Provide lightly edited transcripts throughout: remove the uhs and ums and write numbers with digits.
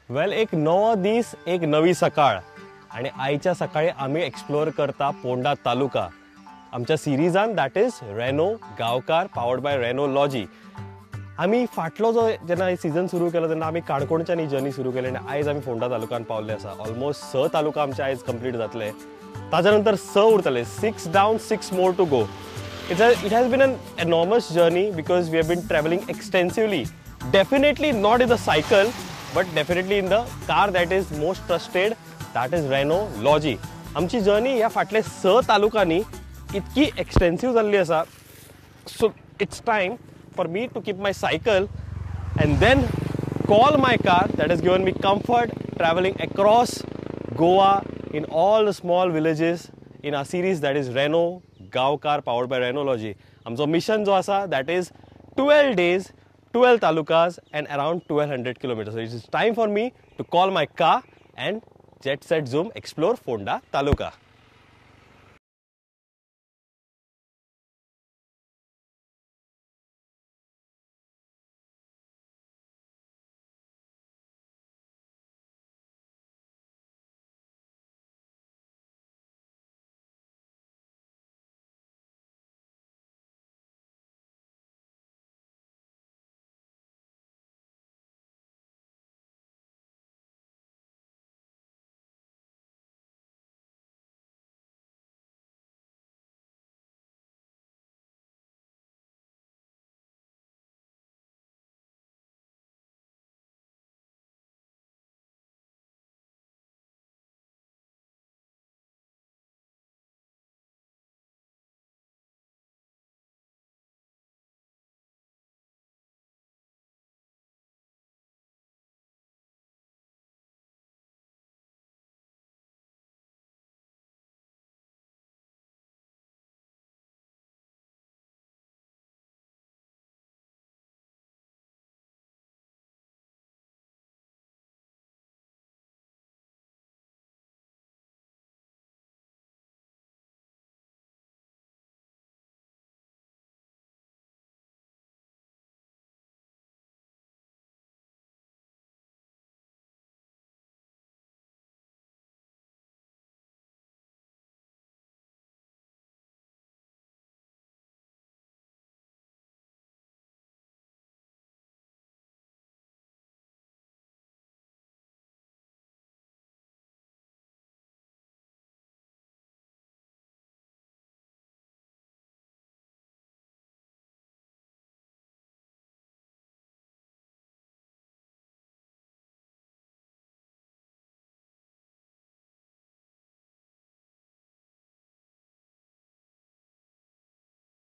वेल, एक नवो दीस, एक नवी सकाळ आणि आयच्या सकाळी आमी एक्सप्लोर करता पोंडा तालुका आमच्या सिरिजान, that is Reno Gaonkar powered by Reno Lodgy. आमी फाटलो जो जेन्ना सिजन सुरू केलो तेन्ना आमी काणकोणच्यान ही जर्नी सुरू केली आनी आयज आमी फोंडा तालुक्यान पावल्ले आसा. ऑलमोस्ट 6 तालुका आमचे आयज कंप्लीट जातले, ताच्या नंतर 6 उरतले, 6 down, 6 more to go. It has been an enormous journey because we have been travelling extensively, definitely not in the cycle but definitely in the car that is most trusted, that is Renault Lodgy. आमची journey ह्या फाटले 6 तालुकांनी इतकी एक्सटेन्सिव जाल्ली आसा. So it's time for me to keep my cycle and then call my car that has given me comfort traveling across Goa in all the small villages in our series that is Reno Gaonkar powered by Renology. आमचो mission जो आसा that is 12 days, 12 talukas and around 1200 kilometers. So it is time for me to call my car and jet set zoom explore Ponda taluka.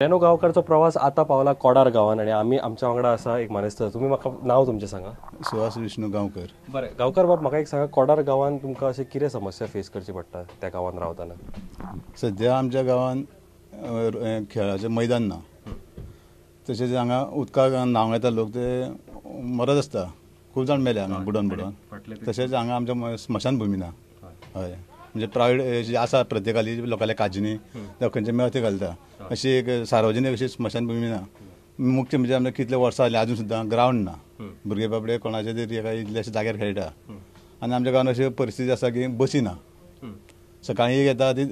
Reno गांवकारचो प्रवास आता पावला कोडार गांवान आनी आमी आमच्या वांगडा आसा एक मानेस्त. तुमी म्हाका नांव तुमचें सांगा. सुहास विष्णू गांवकर. बरें गांवकर बाब, म्हाका एक सांगा, कोडार गांवान तुमकां अशें कितें समस्या फेस करची पडटा त्या गांवान रावतना? सद्या आमच्या गांवान खेळाचें मैदान ना, तशेंच हांगा उदकाक न्हावंक येता लोक, ते मरत आसता, खूब जाण मेले हांगा बुडोन बुडोन. तशेंच हांगा आमच्या स्मशानभुमी ना. हय, म्हणजे प्रायवेट जी आसा प्रत्येकाली लोकांल्या काजीनी खंयचे मेळत ते घालता, अशी एक सार्वजनीक अशी स्मशानभूमी ना. मुख्य म्हणजे आमच्या कितले वर्सां जालीं आजून सुद्दां ग्रावंड ना. भुरगे बाबडे कोणाचे तरी एका इल्ल्याशा जाग्यार खेळटा. आनी आमच्या गांवांत अशी परिस्थिती आसा की बसी ना. सकाळीं एक येता ती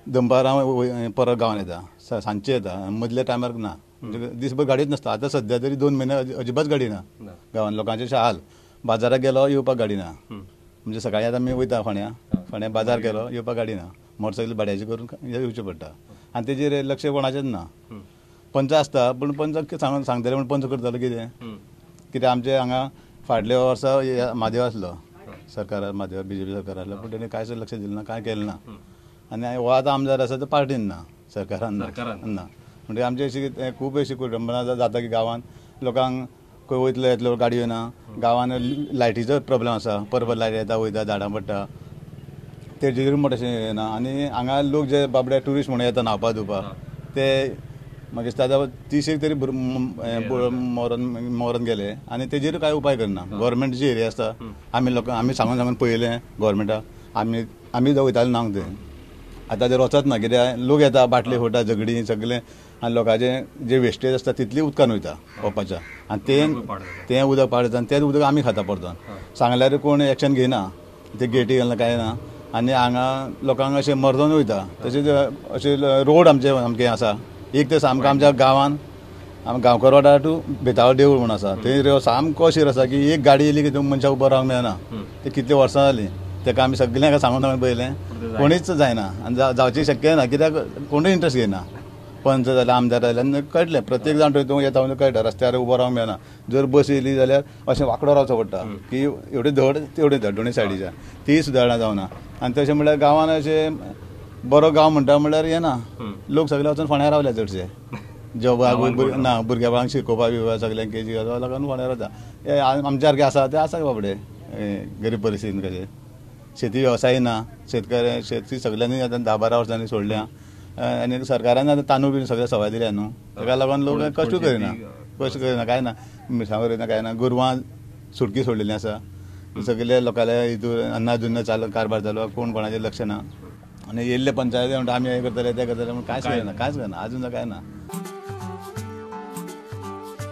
दनपारां परत गांवांत येता, सांजचे येता, मदल्या टायमार ना. म्हणजे दिसभर गाडीच नासता. आतां सद्या तरी 2 म्हयने अजिबात गाडी ना गांवांत. लोकांचे हाल, बाजाराक गेलो येवपाक गाडी ना. म्हणजे सकाळीं आतां आमी वयता फोंड्या, फोंड्या बाजार केलो येवपाक गाडी ना, मोटरसायकल भाड्याची करून येवचें पडटा. आनी तेजेर लक्ष कोणाचेंच ना. पंच आसता पूण पंच सांगतले म्हण पंच करतलो कितें कित्याक आमचे हांगा फाटल्या वर्सा म्हादेव आसलो सरकारार, म्हादेव बीजेपी सरकार आसलो, पूण तेणी कांयच लक्ष दिलें ना, कांय केलें ना. आनी हो आतां आमदार आसा तो पार्टीन ना, सरकारान ना. म्हणजे आमची अशी खूब अशी कुटुंबना जाता की गांवांत लोकांक खंय वयतलो येतलो गाडयो ना. गांवांत लायटीचो प्रोब्लेम आसा, परत लायट येता वयता, झाडां पडटा, तेजेर मोठें अशें ना. आनी हांगा लोक जे बाबडे ट्युरिस्ट म्हणून येता न्हांवपा धुवपाक, ते मागीर आतां 30 तरी मरोन मरोन गेले आनी तेजेर कांय उपाय करना. गव्हर्मेंट जी एरिया आसता, आमी लोकांक आमी सांगून सांगून पळयलें गव्हर्मेंटाक, आमी आमी वयताले न्हावंक थंय, आतां ते वचत ना कित्याक लोक येता बाटले फोडटा झगडी सगळें आनी लोकांचे जे वेस्टेज आसता तितली उदकान वयता ओपाच्या आनी तें उदक पाड जाता आनी तें उदक आमी खाता परतून. सांगल्यार कोण एक्शन घेयना, ते गेटी घालना कांय ना आनी हांगा लोकांक अशें मर्दोन वयता. तशेंच अशें रोड आमचे सामके आसा एक ते सामको आमच्या गांवान गांवकर वाडा टू बेताळ देवूळ म्हूण आसा थंय सामको अशीर आसा की एक गाडी येयली की मनशाक उबो रावंक मेळना. ते कितले वर्सां जालीं ताका आमी सगळ्यांक सांगून सांगून पळयलें, कोणीच जायना आनी जावची शक्य ना कित्याक कोणूय इंट्रस्ट घेयना. पंच जाल्यार आमदार जाल्यार कळटलें प्रत्येक जाण थंय तूं येता म्हणून कळटा रस्त्यार उबो रावंक मेळना. जर बस येयली जाल्यार अशें वांकडो रावचो पडटा की एवढे धड तेवढे धड दोनूय सायडीच्या ती सुदारणा जावना. आनी तशें म्हणल्यार गांवान अशें बरो गांव म्हणटा म्हणल्यार येना, लोक सगळे वचून फोंड्या रावले चडशे जॉबाक ना भुरग्या बाळांक शिकोवपाक बिवपाक सगल्यांक केजी घालपाक लागून फोंड्यार वता. आमच्या सारके आसा ते आसा बाबडे गरीब परिस्थितीन कशे शेती वेवसाय ना, शेतकरी शेती सगळ्यांनी आतां 10-12 वर्सांनी सोडल्या आनी सरकारान आतां तांदूळ बी सगळें सवाय दिल्या न्हू, ताका लागून लोक कश्टूय करिना, कश्ट करिना कांय ना, मिरसांगो रोयना कांय ना, गोरवां सुटकी सोडलेली आसा सगळे लोकांले हितून अन्नाजुन्न चालू कारभार चालू, कोण कोणाचें लक्ष ना. आनी येयल्ले पंचायती म्हणटा आमी हें करतले तें करतले म्हण कांयच करिना, कांयच करना आजून कांय ना.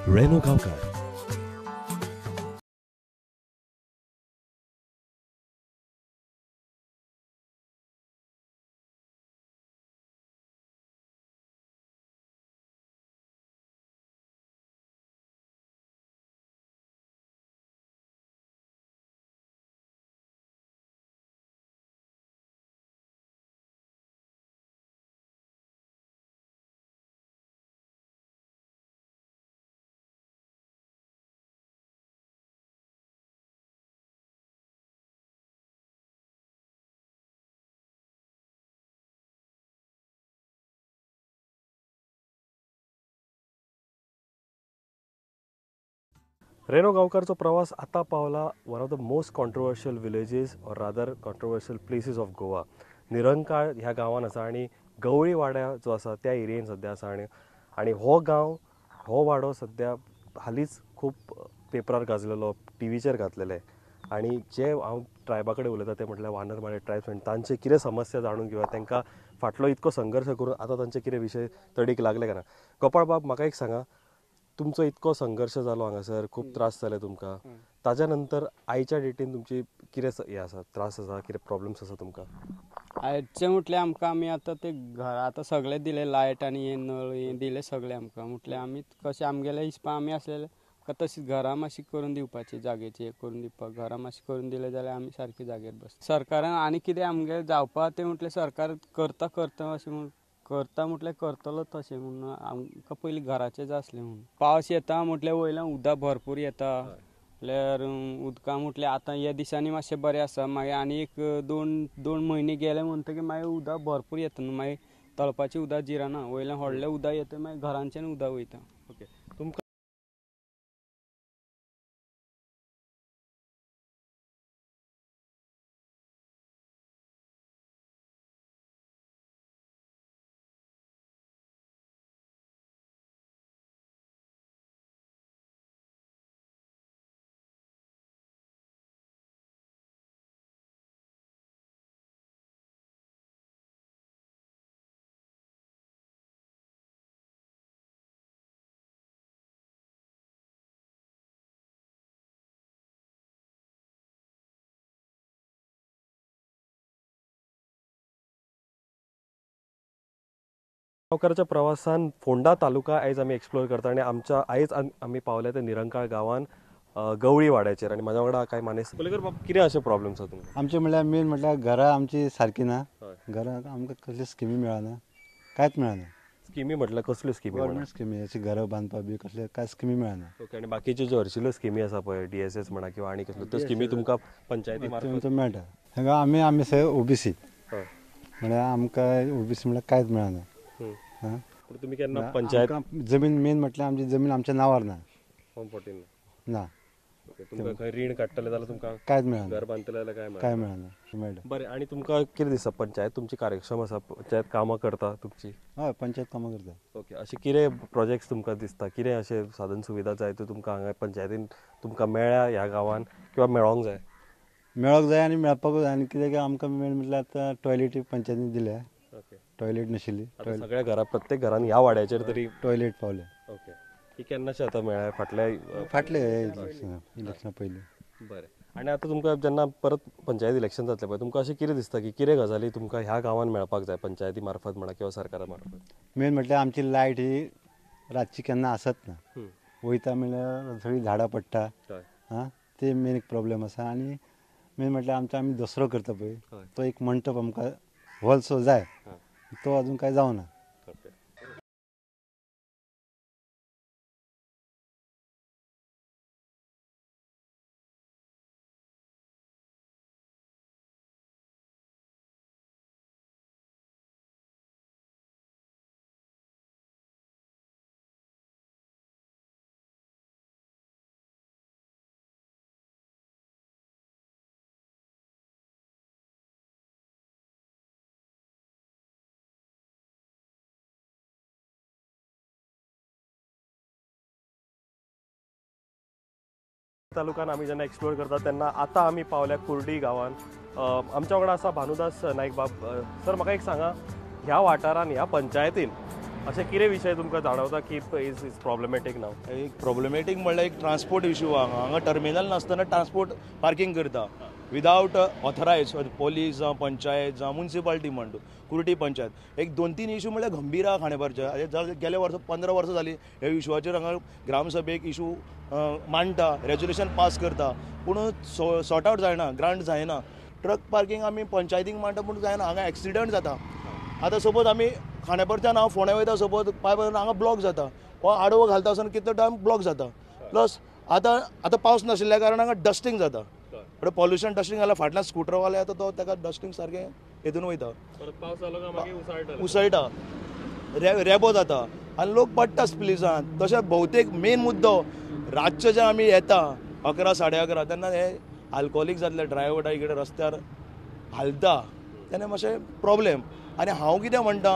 रेनो गांवकार. रेनो गांवकारचो प्रवास आतां पावला one of the most controversial villages or rather controversial places of Goa. Nirankal ह्या गांवान आसा आनी गवळी वाड्या जो आसा त्या एरियेन सद्या आसा आनी हो गांव हो वाडो सद्या हालींच खूब पेपरार गाजलेलो, टिवीचेर घातलेले आनी जे हांव ट्रायबा कडेन उलयता ते म्हटल्यार वानर माडे ट्रायब्स आनी तांचे कितें समस्या जाणून घेवया, तांकां फाटलो इतको संघर्श करून आतां तांचे कितें विशय तडीक लागले काय ना. गोपाळ बाब म्हाका एक सांगा, तुमचो इतको संघर्श जालो हांगासर, खूब त्रास जाले तुमकां, ताज्या नंतर आयच्या डेटीन तुमची कितें हें आसा, त्रास आसा, कितें प्रॉब्लम्स आसा तुमकां? आयचे म्हटल्यार आमकां आमी आतां ते घरा आतां सगळें दिलें, लायट आनी हे नळ हे दिले सगळें आमकां, म्हटल्यार आमी कशें आमगेले हिसपा आमी आसलेले तशीच घरां मातशी करून दिवपाची, जागेची हें करून दिवपाक, घरां मातशी करून दिले जाल्यार आमी सारकी जागेर बसता. सरकारान आनी कितें आमगेलें जावपा तें म्हटल्यार सरकार करता करता अशें म्हूण करता म्हटल्यार करतलो तशें म्हणून आमकां पयलीं घराचें जाय आसलें म्हणून. पावस येता म्हटल्यार वयल्यान उदक भरपूर येता म्हटल्यार उदकां म्हटल्यार आतां ह्या दिसांनी मातशें बरें आसा, मागीर आनी एक दोन म्हयने गेले म्हणटकीर मागीर उदक भरपूर येता न्हू, मागीर तळपाचें उदक जिरना, वयल्यान व्हडलें उदक येता मागीर घरांच्यान उदक वयता. ओके, तुमकां गांवकारच्या प्रवासान फोंडा तालुका आयज आमी एक्सप्लोर करता आनी आमच्या आयज आमी पावले ते निरंकाळ गांवान गवळी वाड्याचेर आनी म्हाज्या वांगडा कांय मानेस्त. पलेकर बाब, कितें अशें प्रॉब्लम्स आसा तुमकां? आमचे म्हणल्यार मेन म्हटल्यार घरां आमची सारकी ना, घरां आमकां कसली स्किमी मेळना, कांयच मेळना. स्किमी म्हटल्यार कसल्यो स्किमी? गव्हर्मेंट स्किमी अशी घरां बांदपाक बी कसले कांय स्किमी मेळना. ओके, आनी बाकीच्यो ज्यो हरशिल्यो स्किमी आसा पळय, DSS म्हणा किंवा आनी कसल्यो, त्यो स्किमी तुमकां पंचायती मार्फत मेळटा? हांगा आमी आमी सगळे OBC म्हळ्यार आमकां OBC म्हळ्यार कांयच मेळना. तुमी केन्ना पंचायत जमीन मेन म्हटल्यार आमची जमीन आमच्या नांवार ना, फॉर्म 14 ना. तुमकां खंय रीण काडटले जाल्यार तुमकां कांयच मेळना, घर बांदतले जाल्यार काय मेळना, मेळना मेळटा. बरें, आनी तुमकां कितें दिसता पंचायत तुमची कार्यक्षम आसा, पंचायत कामां करता तुमची? हय, पंचायत कामां करता. ओके, अशें कितें प्रोजेक्ट्स तुमकां दिसता, कितें अशें साधन सुविधा जाय त्यो तुमकां हांगा पंचायतीन तुमकां मेळ्ळ्या ह्या गांवान किंवा मेळोंक जाय? मेळोंक जाय आनी मेळपाकूच जाय. आनी कितें आमकां मेन म्हटल्यार आतां टॉयलेटी पंचायतीन दिल्या, टॉयलेट नाशिल्ली. सगळ्या घरा प्रत्येक घरान ह्या वाड्याचेर तरी टॉयलेट पावले. ओके, ही केन्नाशें आतां मेळ्ळें? फाटले फाटले इलेक्शना पयलीं. बरें, आनी आतां तुमकां जेन्ना परत पंचायत इलेक्शन जातलें पळय, तुमकां अशें कितें दिसता की कितें गजाली तुमकां ह्या गांवांत मेळपाक जाय पंचायती मार्फत म्हणा किंवा सरकारा मार्फत? मेन म्हटल्यार आमची लायट ही रातची केन्ना आसत ना, वयता म्हणल्यार सगळीं झाडां पडटा. हां, ते मेन एक प्रॉब्लेम आसा. आनी मेन म्हटल्यार आमचो आमी दसरो करता पळय तो एक मंटप आमकां हॉल सो जाय, तो अजून काय जावना. तालुक्यान आमी जेन्ना एक्सप्लोर करता तेन्ना आतां आमी पावल्या कुर्डी गांवान. आमच्या वांगडा आसा भानुदास नायक बाब. सर, म्हाका एक सांगा, ह्या वाठारान ह्या पंचायतीन अशें कितें विशय तुमकां जाणवता की is is problematic नाव? एक प्रॉब्लेमॅटीक म्हणल्यार एक ट्रान्सपोर्ट इशू आहा. हांगा टर्मिनल नासतना ट्रान्सपोर्ट पार्किंग करता विदावट ऑथरायज पोलीस जावं पंचायत जावं मुन्सिपालिटी म्हण तूं कुर्टी पंचायत. एक 2-3 इशू म्हणल्यार गंभीर आहा खांडेपारचे. गेल्या वर्सा 15 वर्सां जालीं ह्या इशूवाचेर हांगा ग्रामसभेक इशू मांडटा, रेजोल्युशन पास करता, पूण सॉर्ट आवट जायना, ग्रांट जायना. ट्रक पार्किंग आमी पंचायतीक मांडटा पूण जायना. हांगा एक्सिडंट जाता. आतां सपोज आमी खांडेपारच्यान हांव फोंड्या वयता, सपोज पांय हांगा ब्लॉक जाता वा आडवो घालता आसतना कितलो टायम ब्लॉक जाता. प्लस आतां आतां पावस नाशिल्ल्या कारणान हांगा डस्टींग जाता, पॉल्युशन डस्टींग जाल्यार फाटल्यान स्कुटरवाले येता तो ताका डस्टींग सारकें हेतून वयता, उसळटा, रेबो जाता आनी लोक पडटा स्प्लिजान. तशें भोवतेक मेन मुद्दो रातचे जे आमी येता 11, 11:30 तेन्ना हे आल्कोहोलीक जातले ड्रायव्हर इकडे रस्त्यार हालता तेन्ना मातशें प्रॉब्लेम. आनी हांव कितें म्हणटा,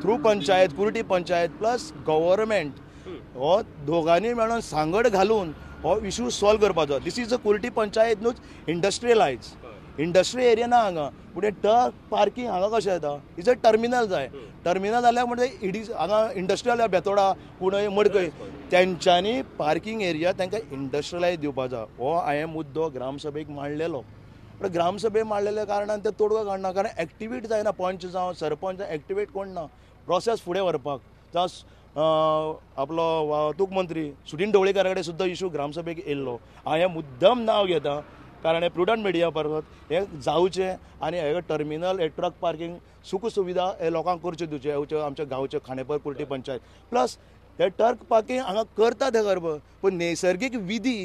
through panchayat, Curti panchayat plus government हो दोगांनी मेळून सांगड घालून हो इशू सॉल्व करपाचो. This is a Curti panchayat न्हूच इंडस्ट्रियलायज इंडस्ट्री एरिया ना हांगा, पूण ट्रक पार्किंग हांगा कशें येता? Is a terminal जाय. टर्मिनल जाल्यार म्हणजे इडी हांगा इंडस्ट्रियल बेतोडा कुणय मडकय तेंच्यांनी पार्किंग एरिया तांकां इंडस्ट्रियलायज दिवपाचो. हो हांवें मुद्दो ग्रामसभेक मांडलेलो, पूण ग्रामसभेक मांडलेल्या कारणान ते तोडगो काडना, कारण एक्टिवेट जायना. पंच जावं सरपंच एक्टिवेट कोण ना प्रोसेस फुडें व्हरपाक. जावं आपलो वाहतूक मंत्री सुदिन ढवळीकारा कडेन सुद्दां इशू ग्रामसभेक येयल्लो. हांवें मुद्दम नांव घेता कारण हे प्रुडंट मिडिया परत हे जावचें आनी हे टर्मिनल हे ट्रक पार्किंग सुख सुविधा हे लोकांक करच्यो दिवचे आमच्या गांवचे खांडेपार कुर्टी पंचायत. प्लस हे ट्रक पार्किंग हांगा करता ते बरोबर, पूण नैसर्गीक विधी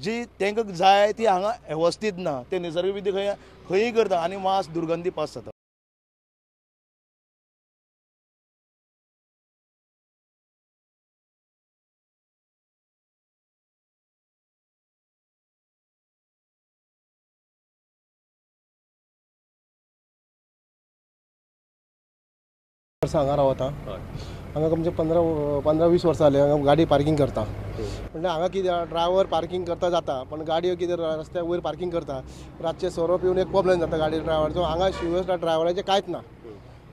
जी तांकां जाय ती हांगा वेवस्थीत ना. ते नैसर्गीक विधी खंय खंय करता आनी वास दुर्गंधी पास जाता. वर्सां हांगा रावता, हांगा आमचे 15-20 वर्सां जाले हांगा गाडी पार्किंग करता. म्हणल्यार हांगा कितें ड्रायव्हर पार्किंग करता जाता, पण गाडयो कितें रस्त्या वयर पार्किंग करता, रातचे सोरो पिवन एक प्रॉब्लेम जाता गाडी ड्रायव्हरचो. हांगा सुवेवस्था ड्रायव्हराचें कांयच ना.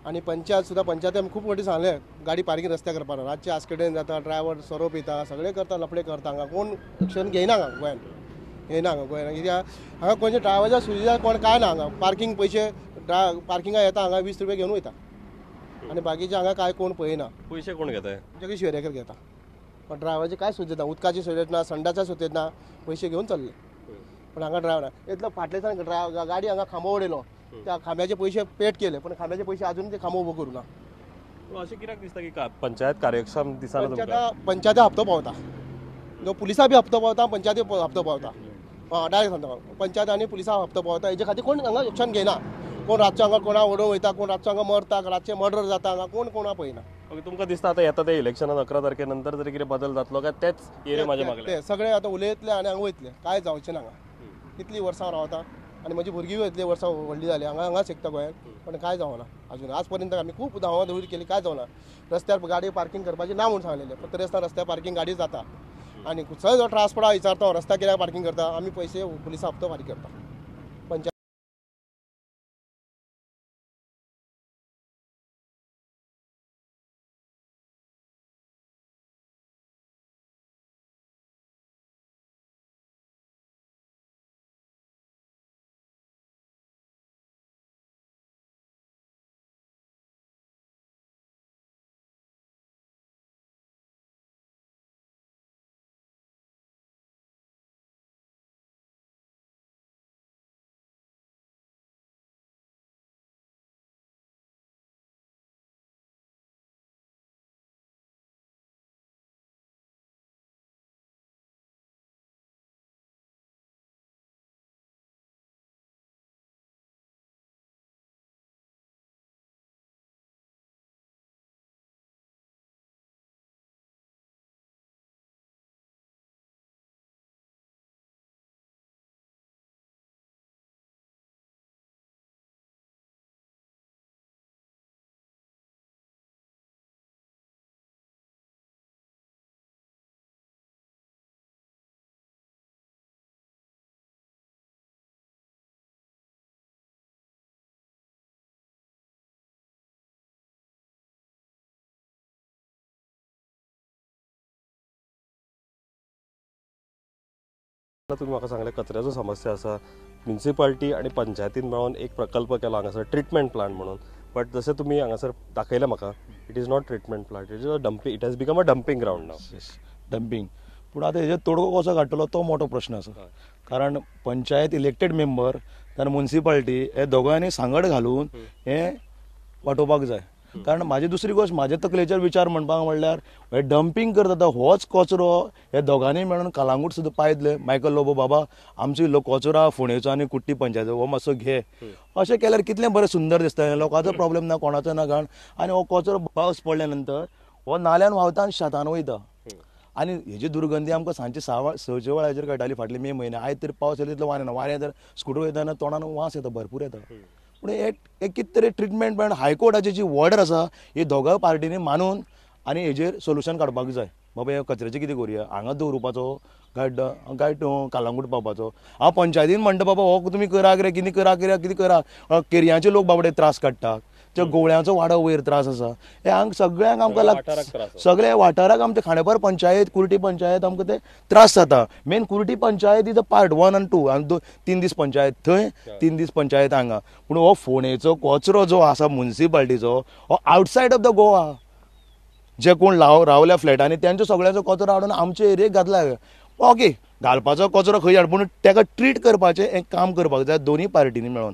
आनी पंचायत सुद्दां पंचायती आमी खूब फावटी सांगलें गाडी पार्किंग रस्त्यार करपाक, रातचे एक्सिडेंट जाता, ड्रायव्हर सोरो पिता, सगळें करता, लफडे करता. हांगा कोण एक्शन घेयना, हांगा गोंयांत घेयना. हांगा गोंयांत कित्याक हांगा कोणचे ड्रायव्हराच्या सुविधा कोण कांय ना. हांगा पार्किंग पयशे पार्किंगा येता हांगा 20 रुपया घेवन वयता आनी बाकीचे हांगा काय कोण पळयना. पयशे कोण घेता? आमचे शिवरेकर घेता, पण ड्रायव्हराची काय सुविधा ना, उदकाची सुविधा ना, संडाचा सुविधा ना, पयशे घेवन चल्ले. पण हांगा ड्रायव्हर इतलो फाटल्यान गाडी हांगा खांबो उडयलो, त्या खांब्याचे पयशे पेड केले, पण खांब्याचे पयशे अजून ते खांबो उबो करूं ना. अशें कित्याक दिसता की पंचायत कार्यक्षम दिसना? पंचायती हप्तो पावता, पुलिसां बी हप्तो पावता, पंचायती हप्तो पावता. डायरेक्ट सांगता, पंचायत आनी पुलिसां हप्तो पावता. हेजे खातीर कोण हांगा एक्शन घेयना. कोण रातचो हांगा कोणा उडोवन वयता, कोण रातचो हांगा मरता, रातचे मर्डर जाता, हांगा कोण कोणा पळयना. ओके, तुमकां दिसता आतां येता ते इलेक्शनान 11 तारखे नंतर जरी कितें बदल जातलो काय तेच एरिया म्हाजे मागले ते सगळे आतां उलयतले आनी हांगा वयतले, कांय जावचें ना. हांगा कितलीं वर्सां रावता आनी म्हजी भुरगीं इतलीं वर्सां व्हडलीं जालीं हांगा हांगा शिकता गोंयांत, पण कांय जावना अजून. आज पर्यंत आमी खूब धांवा धुंवर केली, कांय जावना. रस्त्यार गाडी पार्किंग करपाची ना म्हूण सांगलेलें, पण तरी आसतना रस्त्यार पार्किंग गाडी जाता आनी सगळो ट्रान्सपोर्टा विचारता रस्त्यार कित्याक पार्किंग करता, आमी पयशे पुलिसां हप्तो फारीक करता. पंचायत तुमी म्हाका सांगलें कचऱ्याचो समस्या आसा, म्युनिसिपालिटी आनी पंचायतीन मेळोन एक प्रकल्प केला हांगासर ट्रिटमेंट प्लांट म्हणून, बट जशें तुमी हांगासर दाखयलें म्हाका, it is not treatment plant, it is a dumping, it has become a dumping ground now. Dumping. पूण आतां हेजेर तोडगो कसो काडटलो तो मोठो प्रश्न आसा, कारण पंचायत इलेक्टेड मेंबर आनी मुन्सिपालिटी हे दोगांयनी सांगड घालून हें वाटोवपाक जाय. कारण म्हाजी दुसरी गोश्ट म्हाज्या तकलेचेर विचार म्हणपाक म्हणल्यार हे डंपींग करता होच कचरो हे दोगांनी मेळून कलांगूट सुद्दां पायतले मायकल लोबो बाबा आमचो इल्लो कचरो आहा फोंडेचो आनी कुट्टी पंचायत हो मातसो घे, अशें केल्यार कितलें बरें सुंदर दिसता, लोकांचो प्रॉब्लेम ना, कोणाचो ना घाण. आनी हो कचरो पावस पडल्या नंतर हो नाल्यान व्हांवता आनी शेतान वयता आनी हेजी दुर्गंधी आमकां सांजचे 6 वरांचेर कळटाली फाटले मे म्हयने. आयज तरी पावस येयलो तितलो वारें ना, वारें तर स्कुटर वयतना तोंडान वास येता, भरपूर येता. पूण एक कितें तरी ट्रिटमेंट पण हायकोर्टाची जी ऑर्डर आसा ही दोगांय पार्टींनी मानून आनी हेजेर सोल्युशन काडपाक जाय. बाबा हे कचऱ्याचें कितें करुया, हांगा दवरुपाचो काय कलांगूट पावपाचो. हांव पंचायतीन म्हणटा बाबा हो तुमी करा रे, कितें करा कितें करा, केरयांचे लोक बाबडे त्रास काडटा, ते गोवळ्यांचो वाडो वयर त्रास आसा, हे हांगा सगळ्यांक आमकां सगळ्या वाठाराक आमच्या खांडेपार पंचायत कुर्टी पंचायत आमकां ते त्रास जाता. Main Curti panchayat is a part 1 आनी 2 आनी 3 दीस पंचायत थंय, 3 दीस पंचायत हांगा. पूण हो फोंडेचो कचरो जो आसा मुन्सिपालिटीचो हो आउटसायड ऑफ the Goa, जे कोण रावल्या फ्लॅटांनी तेंचो सगळ्यांचो कचरो हाडून आमचे एरियेक घातला. ओके, घालपाचो कचरो खंय हाड, पूण तेका ट्रीट करपाचें हें काम करपाक जाय दोनूय पार्टींनी मेळोन.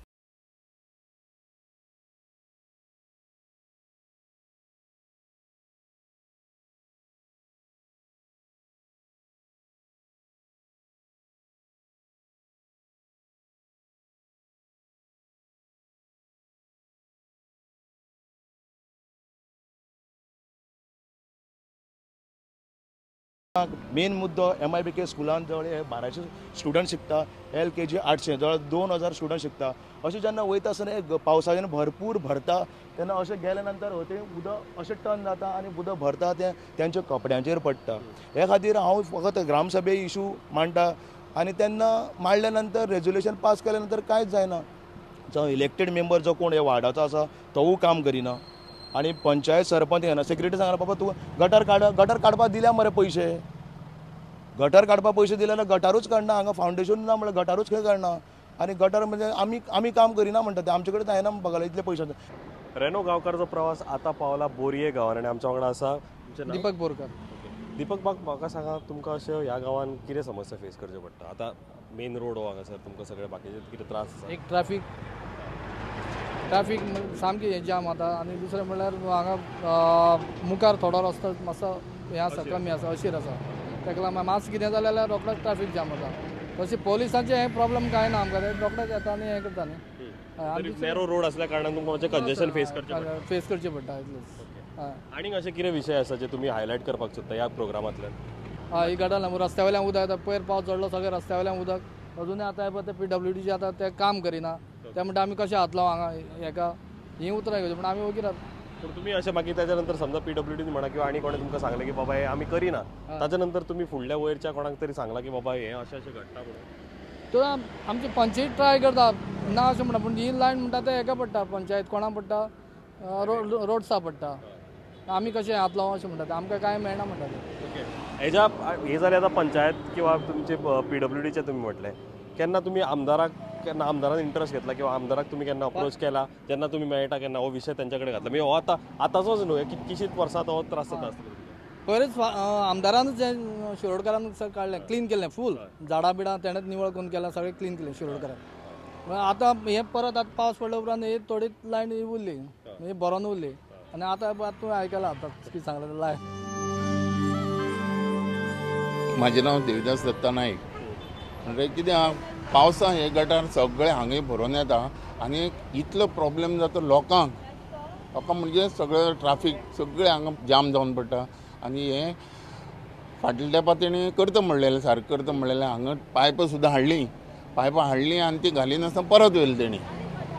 मेन मुद्दो MIBK स्कुलान जवळ 1200 स्टुडंट शिकता, LKG 800, जवळ 2000 स्टुडंट शिकता. अशें जेन्ना वयता आसतना पावसाच्यान भरपूर भरता तेन्ना अशें गेले नंतर तें उदक अशें टर्न जाता आनी उदक भरता तें तेंच्या कपड्यांचेर पडटा. हे खातीर हांव फकत ग्रामसभे इशू मांडटा आनी तेन्ना मांडल्या नंतर रेजोल्युशन पास केल्या नंतर कांयच जायना. जावं इलेक्टेड मेंबर जो कोण ह्या वार्डाचो आसा तोवूय काम करिना आनी पंचायत सरपंच येना, सेक्रेटरी सांगला बाबा तूं गटर काड, गटर काडपाक दिल्या मरे पयशे, गटर काडपाक पयशे दिले जाल्यार गटारूच काडना, हांगा फावंडेशन ना म्हणल्यार गटारूच खंय काडना आनी गटर म्हणजे आमी काम करिना म्हणटा ते, आमचे कडेन जायना म्हणपाक लागले इतले पयशे. रेनो गांवकारचो प्रवास आतां पावला बोरये गांवान आनी आमच्या वांगडा आसा दीपक बोरकर. दीपक बाब, म्हाका सांगा तुमकां अशें ह्या गांवान कितें समस्या फेस करच्यो पडटा? आतां मेन रोड हो हांगासर तुमकां सगळे बाकीचे कितें त्रास आसा? एक ट्राफीक सामकी जाम जाता आनी दुसरें म्हणल्यार हांगा मुखार थोडो रस्तो मातसो हें आसा, कमी आसा, अशीर आसा, ताका लागून मातशें कितें जालें जाल्यार रोखडोच ट्राफीक जाम जाता. तशें पोलिसांचें हें प्रॉब्लम कांय ना आमकां, ते रोखडेच येता आनी हें करता न्ही. नॅरो रोड असल्या कारणान तुमकां मातशें कंजेशन फेस करचें पडटा इतलेंच. आनीक अशें कितें विशय आसा जे तुमी हायलायट करपाक सोदता ह्या प्रोग्रामांतल्यान? हय, ही गजाल रस्त्या वयल्यान उदक येता, पयर पावस चडलो सगळें रस्त्या वयल्यान उदक, अजुनूय आतां पळय ते PWDचे आतां ते काम करिना, ते म्हणटा आमी कशें हात लावं हांगा हेका, हीं उतरां घेवची पूण आमी वगीर. पूण तुमी अशें मागीर ताच्या नंतर समजा PWD म्हणा किंवा आनी कोणें तुमकां सांगलें की बाबा हें आमी करिना, ताच्या नंतर तुमी फुडल्या वयरच्या कोणाक तरी सांगलां की बाबा हें अशें अशें घडटा म्हणून? तर आमची पंचायत ट्राय करता ना अशें म्हणटा, पूण ही लायन म्हणटा ते हेका पडटा, पंचायत कोणाक पडटा, रोड्सा पडटा, आमी कशें हात लावं अशें म्हणटा, आमकां कांय मेळना म्हणटा ते. हेज्या हे जालें आतां पंचायत किंवा तुमचे PWDचे तुमी म्हटलें, केन्ना तुमी आमदाराक, केन्ना आमदारान इंट्रस्ट घेतला किंवा आमदाराक तुमी केन्ना अप्रोच केला, जेन्ना तुमी मेळटा केन्ना हो विशय तेंच्या कडेन घातला? म्हणजे हो आतां आतांचोच न्हू, कितकीशींच वर्सां तो त्रास जाता आसतलो. पयरच आमदारानूच जें शिरोडकारान काडलें, क्लीन केलें फूल, झाडां बिडां तेणेच निवळ करून केलां, सगळें क्लीन केलें शिरोडकारान. आतां हें परत आतां पावस पडल्या उपरांत ही थोडी लायन ही उरली, म्हणजे बरोन उरली आनी आतां तूं आयकलां आतां कितें सांगलें लायन. म्हाजें नांव देविदास दत्ता नायक. म्हणजे कितें आहा, पावसान हे गटार सगळे हांगा भरून येता आनी इतलो प्रॉब्लेम जाता लोकांक, लोकांक म्हणजे सगळे ट्राफीक सगळे हांगा जाम जावन पडटा. आनी हे फाटल्या तेंपार तेणी करता म्हणलेलें, सारकें करता म्हणलेलें, हांगा पायपां सुद्दां हाडलीं, पायपां हाडलीं आनी ती घालिनासतना परत व्हेली तेणी.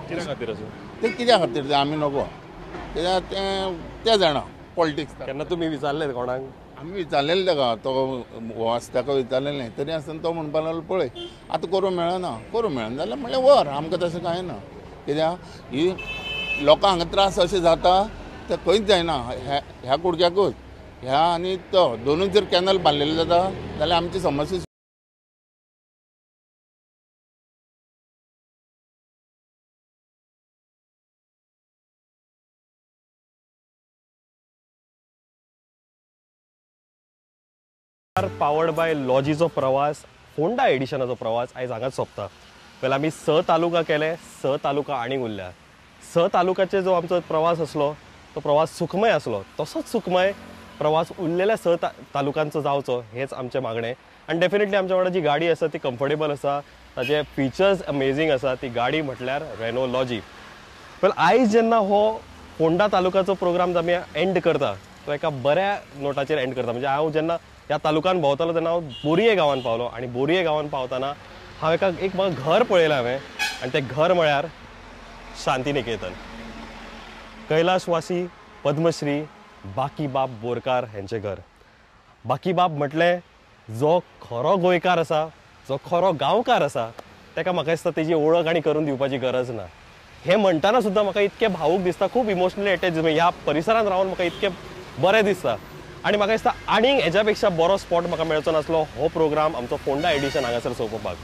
कित्या खातीर अशें? तें कित्या खातीर तें आमी नको, कित्याक तें ते जाणा पॉलिटिक्स. केन्ना तुमी विचारलें कोणाक? आमी विचारलेलें ताका, तो हो आसा ताका विचारलेलें, तरी आसतना तो म्हणपाक लागलो पळय आतां करूंक मेळना, करूंक मेळना जाल्यार म्हणलें व्हर, आमकां तशें कांय ना, कित्याक ही लोकांक हांगा त्रास अशें जाता ते खंयच जायना, ह्या कुडक्याकूच ह्या आनी तो दोनूय जर कॅनल बांदलेले जाता जाल्यार आमची समस्या पावर्ड बाय लॉजीचो प्रवास, फोंडा एडिशनाचो प्रवास आयज हांगाच सोंपता. वेल आमी 6 तालुका केले, 6 तालुका आनीक उरल्या. 6 तालुकाचे जो आमचो प्रवास आसलो तो प्रवास सुखमय आसलो, तसोच सुखमय प्रवास उरलेल्या 6 तालुकांचो जावचो हेच आमचें मागणें. आनी डेफिनेटली आमच्या वांगडा जी गाडी आसा ती कम्फर्टेबल आसा, ताजे फिचर्स अमेझींग आसा. ती गाडी म्हटल्यार रेनो लॉजी. वेल आयज जेन्ना हो फोंडा तालुकाचो प्रोग्राम आमी एंड करता तो एका बऱ्या नोटाचेर एंड करता. म्हणजे हांव जेन्ना ह्या तालुकान भोंवतालो तेन्ना हांव बोरये गांवान पावलो आनी बोरये गांवान पावतना हांव एक म्हाका घर पळयलें हांवें आनी तें घर म्हळ्यार शांतिनिकेतन. कैलाशवासी पद्मश्री बाकीबाब बोरकार हेंचें घर. बाकीबाब म्हटलें जो खरो गोंयकार आसा, जो खरो गांवकार आसा, ताका म्हाका दिसता तेजी ओळख आनी करून दिवपाची गरज ना. हें म्हणटना सुद्दां म्हाका इतकें भावूक दिसता, खूब इमोशनली एटॅच. ह्या परिसरांत रावन म्हाका इतकें बरें दिसता आनी म्हाका दिसता आनीक हेज्या पेक्षा बरो स्पॉट म्हाका मेळचो नासलो हो प्रोग्राम आमचो फोंडा एडिशन हांगासर सोंपोवपाक.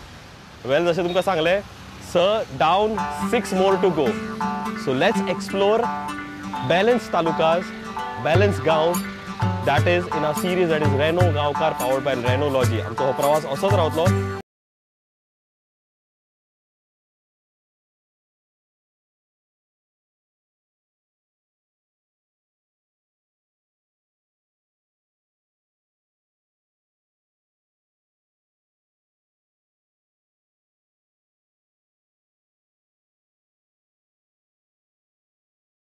वेल जशें तुमकां सांगलें, 6 down, 6 more to go. So let's explore balance talukas, balance गांव, that is in a series that is Reno Gaonkar powered by Reno Lodgy. आमचो हो प्रवास असोच रावतलो.